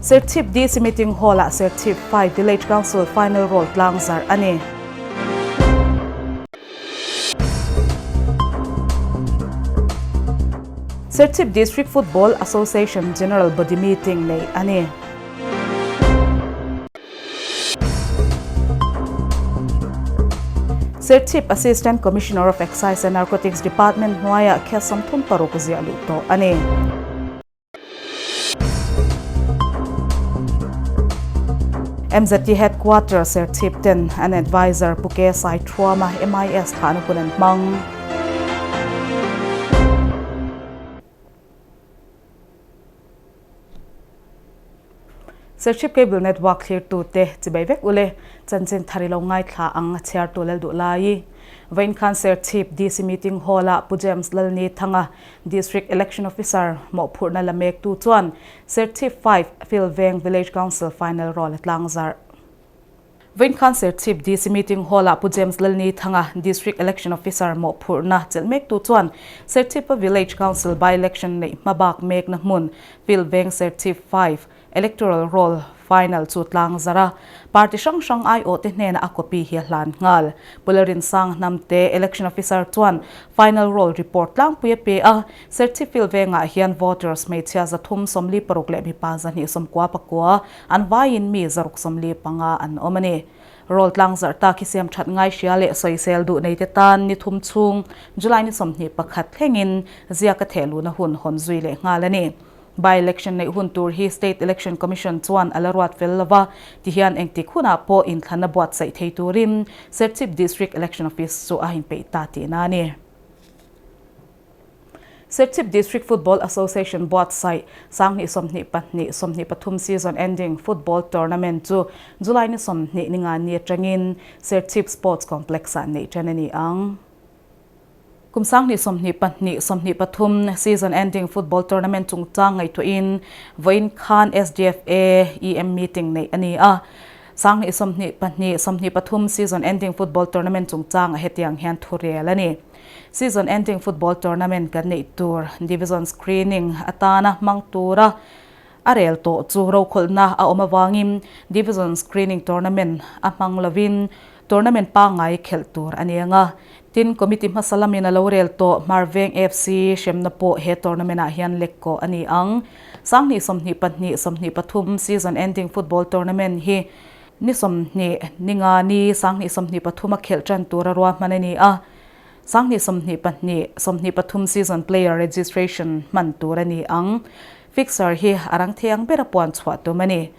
Serchhip DC Meeting Hall-ah Serchhip 5 Village Council Final Roll tlangzarh a ni. Serchhip District Football Association General Body Meeting neih a ni. Serchhip Assistant Commissioner of Excise and Narcotics Department hnuaiah khia 36 ziah luh tawh a ni. MZT Headquarter Serchhip ten an Adviser Pu K Saithuama MIS thlahna hun an hmang. Serchhip Cable Network thlirtute chibai vek ule chanchin thar i lo ngaithla ang a chhiartu lal duh lai. Vawiin khan Serchhip DC Meeting Hall-ah Pu James Lalni Thanga District Election Officer mawhphurhna la mektu chuan Serchhip 5 Philveng Village Council Final Roll a tlangzarh. Vawiin khan Serchhip DC Meeting Hall-ah Pu James Lalni Thanga District Election Officer mawhphurhna chelh mektu chuan Serchhipa Village Council by-election neih hmabak mekna hmun Philveng Serchhip 5 Electoral Roll Final chu tlang zar a, party hrang hrang aiawhte hnenah a copy hi a hlan nghal. Pu Lalrinsang Hnamte, Election Officer chuan Final Roll report tlangpui a pe a, Serchhipfield vengah hian voters hmeichhia 346 leh mipa 299 an vaiin mi 675 an awm a ni. Roll tlang zarh tak hi siam that ngai hria leh sawisel duh neite tan ni thum chhung July ni 21 thlengin ziak a theh luhna hun hawn zui leh nghal a ni. By-election neih hun tur hi State Election Commission chuan a la ruat fel lo va, tihian engtik hunah pawh inthlanna buatsaih thei turin Serchhip District Election Office chu a inpeih ta tihna a ni. Serchhip District Football Association buatsaih 2022 23 season ending football tournament chu July ni 20 ninga ni atangin Serchhip Sports Complex-ah neih tan a ni ang. Kum 2022 23 season ending football tournament chungchang ngaihtuahin vawiin khan SDFA EM meeting neih a ni a. 2022 23 season ending football tournament chungchangah hetiang hian thu rel a ni. Season ending football tournament kan neih tur division screening atana hmang tura a rel tawh chu rokhawlhna a awm avangin division screening tournament a hmang lovin tournament pangngai khelh tur a ni ang a. Tin, committee hmasa lamin a lo rel tawh Hmarveng FC hremna pawh he tournament ah hian lek kawh a ni ang. 2022 23 season ending football tournament hi ni 20 ninga ni 2023 a khelh tan tur a ruahman a ni a. 2022 23 season player registration hman tur a ni ang. Fixture hi a rang thei ang ber a puan chhuah tum a ni.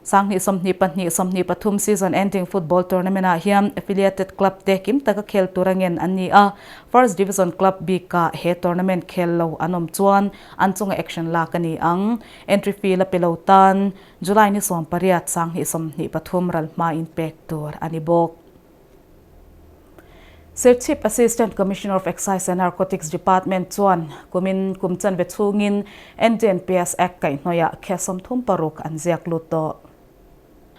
2022 23 season ending football tournament ah hian affiliated club te kim taka khel tur a ngen an ni a, First Division club bikah he tournament khel lo an awm chuan an chunga action lak a ni ang. Entry fee la pe lo tan July ni 18 2023 ral hma in pek tur a ni bawk. Serchhip Assistant Commissioner of Excise and Narcotics Department chuan kumin kum chanve chhungin NDNPS Act kaihhnawihah khia 36 an ziak lut tawh.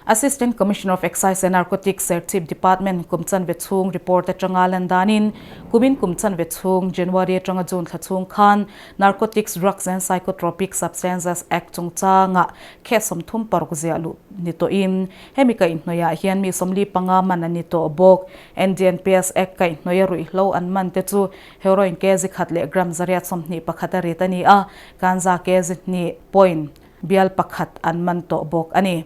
Assistant Commissioner of Excise and Narcotics Serchhip Department kum chanve chhung report atanga lan danin kumin kum chanve chhung January atanga June thla chhung khan Narcotics Drugs and Psychotropic Substances Act chungchangah khia 36 ziah luh ni tawhin Hemi kaihhnawihah hian mi 45 man an ni tawh bawk. NDNPS Act kaihhnawih a ruihhlo an man te chu heroin kg khat leh gram 121 a rit a ni a, ganja kg hnih point bial pakhat an man tawh bawk a ni.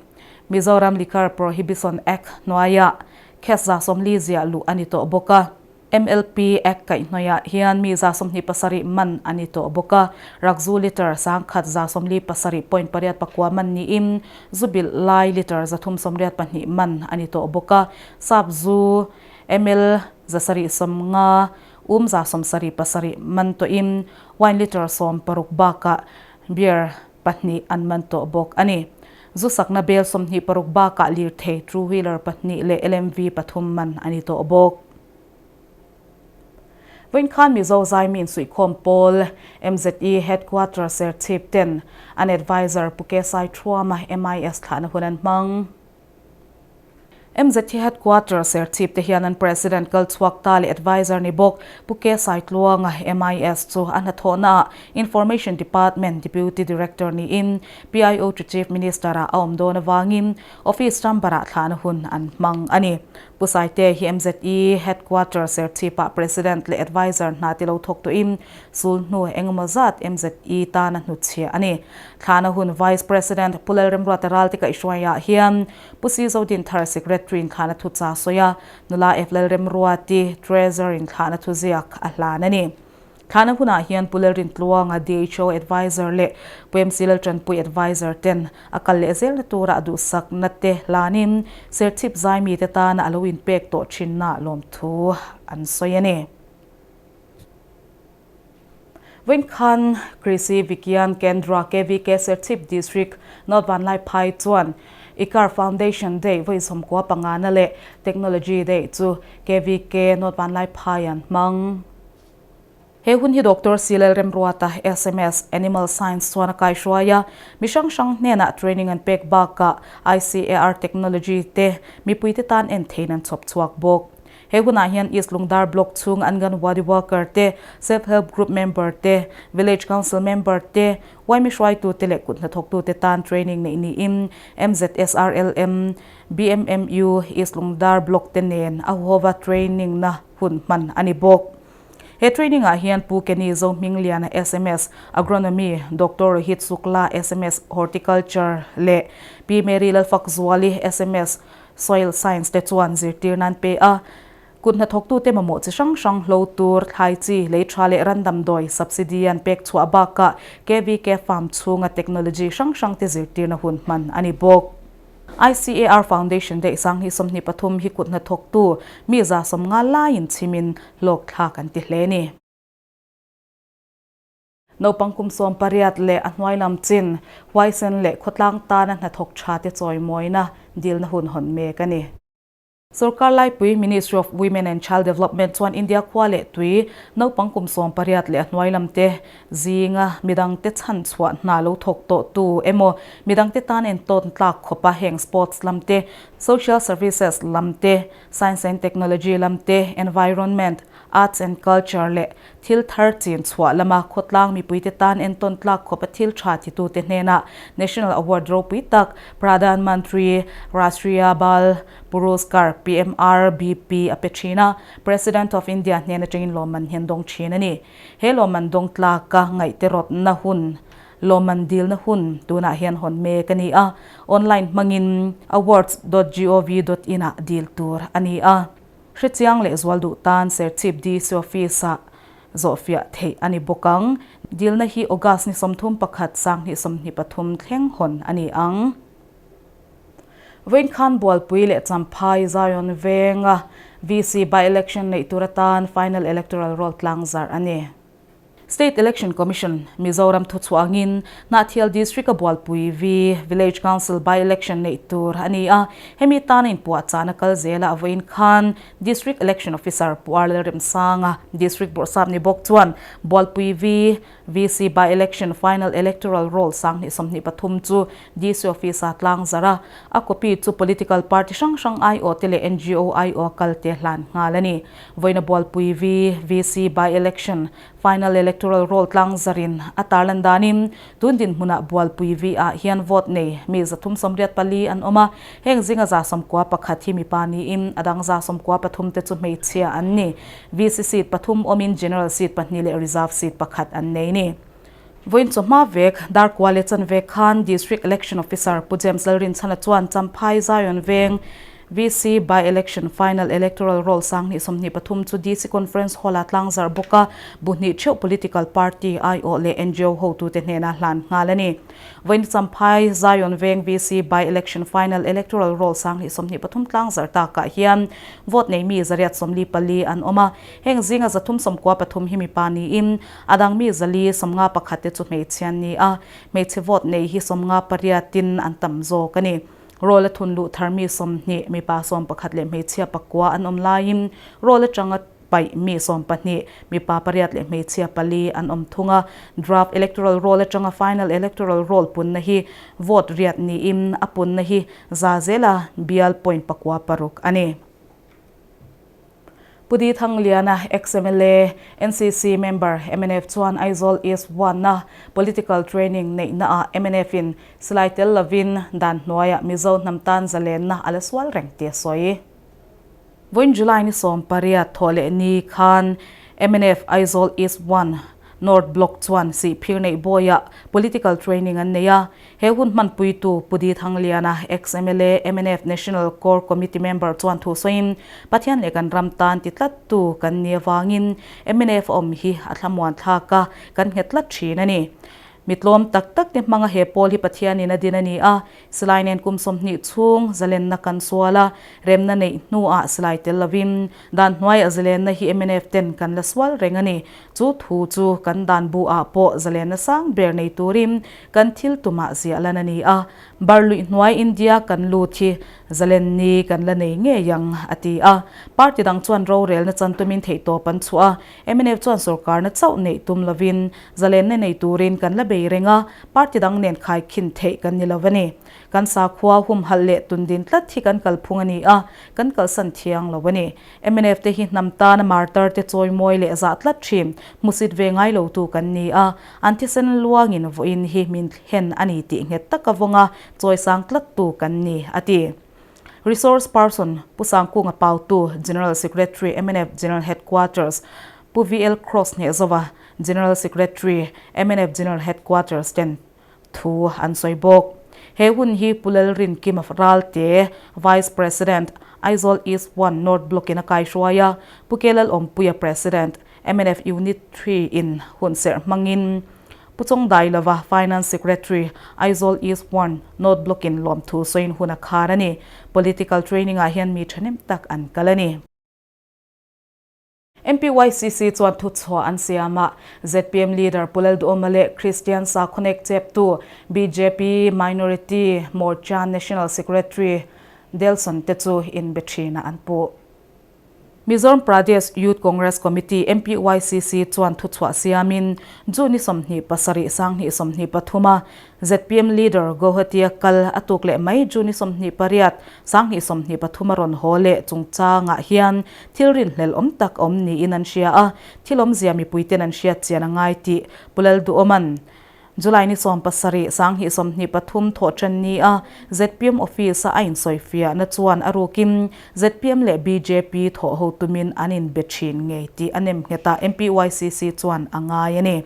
Mizoram Liquor Prohibition Act hnuaiah case 40 ziah luh a ni tawh bawk a. MLP Act kaihhnawihah hian mi 27 man a ni tawh bawk a, rakzu litre 147 point pariat pakua man niin zu bilh lai litre 382 man a ni tawh bawk a, sap zu ml 750 um 77 man tawhin wine litre 16 bakah beer pahnih an man tawh bawk a ni. Zu sakna bel 26 bakah lirthei two wheeler pahnih leh LMV pathum man a ni tawh bawk. Vawiin khan Mizo Zaimin Suihkhawm Pawl, MZE Headquarter Serchhip ten an advisor Pu Kesai Thuama MIS thlahna hun an hmang. MZT Headquarter Serchhip te hian an President kal chhuak ta leh Adviser ni bawk Pu K Saitluanga, MIS, chu a hnathawhnaah Information Department Deputy Director niin PIO to Chief Minister-ah a awm dawn avangin Office chamber-ah thlahna hun an hmang a ni. Pu Saite hi MZE Headquarter Serchhip-ah President leh Adviser hna ti lo thawk tawhin sul hnu engemaw zat MZE tana hnutchhiah a ni. Thlahna hun Vice President Pu Lalremruata Ralte kaihhruaiah hian Pu Si Zodinthar Secretary in thlahna thu cha sawi a, nula F Lalremruati Treasurer in thlahna thu ziak a hlan a ni. Thlahna hunah hian Pu Lalrintluanga DHO Advisor leh Pu MC Laltanpui Advisor ten a kal leh zelna tura a duhsakna te hlanin Serchhip zaimi te tana a lo inpek tawh thinna lawmthu an sawi a ni. Vawiin khan Krishi Vigyan Kendra KVK Serchhip District North Vanlaiphai chuan ICAR Foundation Day vawi sawmkua pangana leh Technology Day chu KVK North Vanlaiphai an hmang. He hun hi Doctor Silel Remruata, sms, Animal Science chuan a kaihruai a, mi hrang hrang hnenah training an pek bakah ICAR Technology te mipuite tan en theiin an chhawp chhuak bawk. He hunah hian East Lungdar Block chhung Anganwadi Worker te, Self Help Group member te, Village Council member te, YMI hruaitute leh kut hnathawktute tan training neih niin MZSRLM, BMMU, East Lungdar Block te nen a huhova training na hun hman a ni bawk. He training ah hian Pu Kenny Zohmingliana sms, Agronomy, Doctor Rohit Sukla sms, Horticulture leh Pi Mary Lalfakzuali sms, Soil Science te chuan zirtir nan pe a, kut hnathawktute mamawh chi hrang hrang hlo tur, thlai chi, lei tha leh ran damdawi subsidy an pek chhuah bakah KVK farm chhunga technology hrang hrang te zirtirna hun hman a ni bawk. ICAR Foundation daih 2023 hi kut hnathawktu mi 150 laiin chhimin hlawk thlak an ti hle a ni. Naupang kum 18 leh a hnuai lam chin, huaisen leh khawtlang tana hnathawk tha te chawimawina dilna hun hawn mek a ni. Sorkar laipui Ministry of Women and Child Development chuan India khua leh tui naupang kum 18 leh a hnuai lam te zinga midangte chhan chhuah hna lo thawk tawh tu emaw midangte tan entawn tlak khawpa heng sports lam te, social services lam te, science and technology lam te, environment, arts and culture leh Thil thar chin chhuah lama khawtlang mipuite tan entawn tlak khawpa thil tha titute hnenah National Award ropui tak Pradhan Mantri Rashtriya Bal Puruskar, PMRBP, a pe thin a, President of India hnen atangin lawmman hian dawng thin a ni. He lawmman dawng tlaka ngaihte rawtna hun, lawmman dilna hun tunah hian hawn mek a ni a, online hmangin awards dot gov dot in ah dil tur a ni a. Hrechiang leh zual duh tan Serchhip DC Office-ah zawhfiah theih a ni bawk ang. Dilna hi August ni 31 2023 thleng hawn a ni ang. Vawiinkhan Bualpui leh Champhai Zion Venga VC by-election neih tur atan final electoral roll tlangzarh a ni. State Election Commission, Mizoram thuchhuah angin Hnahthial District-a Bualpui V Village Council by-election neih tur a ni a, hemi tana inpuahchahna a kal zel a, a vawiin khan District Election Officer Pu R Lalremsanga, District Bawrhsap ni bawk chuan Bualpui V VC by-election final electoral roll 2023 chu DC Office-a tlangzarh a, a copy chu political party hrang hrang aiawh te leh NGO aiawh a kal te hlan nghal a ni. Vawiina Bualpui V VC by-election final electoral roll tlang zarin a tarlan danin tun dinhmunah Bualpui V ah hian vote nei mi 384 an awm a, heng zinga 91 hi mipa niin a dang 93 te chu hmeichhia an ni. VC seat pathum awmin general seat pahnih leh reserve seat pakhat an nei ni. Vawiin chawhma vek Darkua leh Chanve khan District Election Officer Pu James Lalrinchhana chuan Champhai Zion Veng VC by-election final electoral roll 2023 chu DC Conference Hall-a tlangzarh bawk a, bu hnih theuh political party aiawh leh NGO hotute hnena hlan nghal a ni. Vawiin Champhai Zion Veng VC by-election final electoral roll 2023 tlangzarh takah hian vote nei mi 844 an awm a, heng zinga 393 hi mipa niin A dang mi 451 te chu hmeichhe an ni a, hmeichhe vote nei hi 58 in an tam zawk a ni. Roll a thun luh thar mi 20, mipa 11 leh hmeichhia pakua an awm laiin roll atanga paih mi 12, mipa pariat leh hmeichhia pali an awm thung a. Draft Electoral Roll atanga Final Electoral Roll punna hi vote riat niin a punna hi za zela bial point pakua paruk a ni. Pu Di Thangliana, ex-MLA, NCC member, mnf chuan Aizawl East One-a political training neihnaah MNF-in silai tel lovin dan hnuaiah Mizo hnam tan zalenna a la sual reng tih a sawi. Vawiin July ni 18 thawh leh ni khan mnf Aizawl East One North Block chuan Sihphir neih bawiah political training an nei a. He hun hmanpuitu Pu Di Thangliana, ex-MLA, mnf National Core Committee member chuan thu sawiin, Pathian leh kan ram tan ti tlattu kan ni avangin mnf awm hi a thlamuan thlak a, kan nghet tlat thin a ni. Mi tlawm tak tak te hmanga he pawl hi Pathianin a din a ni a, Silai nen kum 20 chhung zalenna kan sual a, remna neih hnuah silai tel lovin dan hnuaiah zalenna hi mnf ten kan la sual reng a ni. Chu thu chu kan dan bu ah pawh zalenna sang ber nei turin kan thil tumah ziah lan a ni a, bar luih hnuai India kan lut hi zalen ni kan la nei ngei ang, a ti a. Party dang chuan rorelna chan tumin theihtawp an chhuah a, mnf chuan sorkarna chauh neih tum lovin zalenna nei turin kan la bei reng a, party dang nen khaikhin theih kan ni lo a ni. Kan sakhua humhalh leh tundin tlat hi kan kalphung a ni a, kan kalsan thiang lo a ni. Mnf te hi hnam tana martar te chawimawi leh zah tlat thin, hmusit ve ngai lo tu kan ni a, an thisen luangin vawiin hi min thlen a ni tih nghet taka vawnga chawisang tlat tu kan ni, a ti. Resource person Pu Sangkunga Pautu, General Secretary mnf General Headquarters, Pu VL Cross Hnehzova, General Secretary mnf General Headquarters ten thu an sawi bawk. He hun hi Pu Lalrinkima Ralte, Vice President, Aizawl East One North Block in a kaihruai a, Pu Ke Lalawmpuia President, mnf Unit Three in hunserh hmangin Pu Chawngdailova, Finance Secretary, Aizawl East One North Block in lawmthu sawiin hun a khar a ni. Political training ah hian mi thahnem tak an kal a ni. MPYCC chuan thuchhuah an siam a, zpm leader Pu Lalduhawma leh Kristian Sakhuanek cheptu bjp Minority Morcha National Secretary Delson te chu inbe thinah an puh. Mizoram Pradesh Youth Congress Committee, MPYCC, chuan thuchhuah siamin June ni 27 2023 a zpm leader Guwahati-a kal a tuk leh mai June ni 28 2023 a rawn haw leh chungchangah hian thil rinhlelh awm tak awm niin an hria a, thil awmzia mipuiten an hriat chian a ngai tih Pu Lalduhawma'n July ni 17, 2023 thawh ṭan ni a zpm office-a a insawifiahna chuan a rukin zpm leh bjp thawh ho tumin an inbe ṭhin ngei tih a nem nghet a, MPYCC chuan a ngai a ni.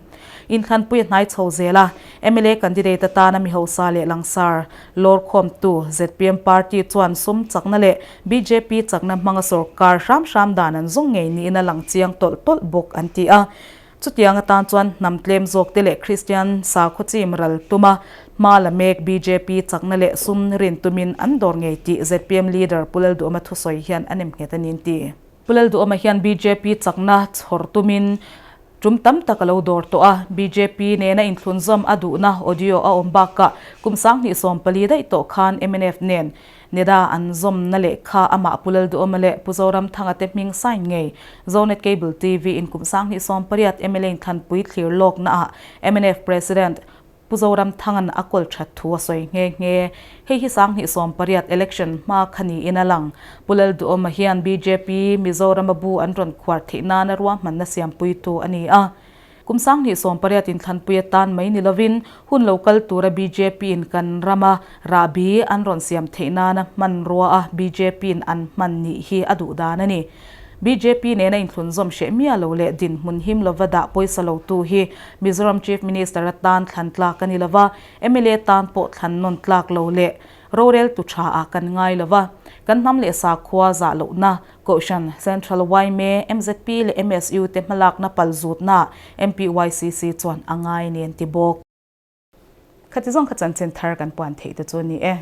Inthlanpui a hnai chho zel a, mla candidate atana mi hausa leh langsar lawrkhawmtu zpm party chuan sum chakna leh bjp chakna hmanga sorkar hram hram dan an zawng ngei niin a lang chiang tawlh tawlh bawk an ti a. Chutiang atan chuan hnam tlem zawkte leh Kristian sakhaw chim ral tuma hma la mek bjp chakna leh sum rin tumin an dawr ngei tih zpm leader Pu Lalduhawma thusawi hian a nemnghet a ni an ti. Pu Lalduhawma hian bjp chakna chhawr tumin tum tam tak a lo dawr tawh a, bjp nena inthlunzawm a duhna audio a awm bakah kum 2014 daih tawh khan mnf nen Neda an zawmna lehkha amah Pu Lalduhawma leh Pu Zoramthanga te hming sign ngei Zonet Cable TV in kum 2018 mla inthlanpui thlir lawknaah mnf President Pu Zoramthanga'n a kawl that thu a sawi nghe nghe. Hei hi 2018 election hma kha niin a lang. Pu Lalduhawma hian bjp Mizorama bu an rawn khuar theih nana ruahmanna siampuitu a ni a. Kum 2018 inthlanpui atan mai ni lovin hun lo kal tura bjp in kan rama rahbi an rawn siam theih nana hmanrua a bjp in an hman nih hi a duh dan a ni. Bjp nena inthlunzawm hreh miah lo leh dinhmun him lova dah pawisa lotu hi Mizoram Chief Minister atan thlan tlak a ni lova, mla tan pawh thlan nawn tlak lo leh roreltu tha ah kan ngai lova, kan hnam leh sakhua zah lohna Kohhran, Central yma, mzp leh MSU te hmalakna palzutna MPYCC chuan a ngai nen ti bawk. Khati zawng kha chanchin thar kan puan theih te chu a ni e.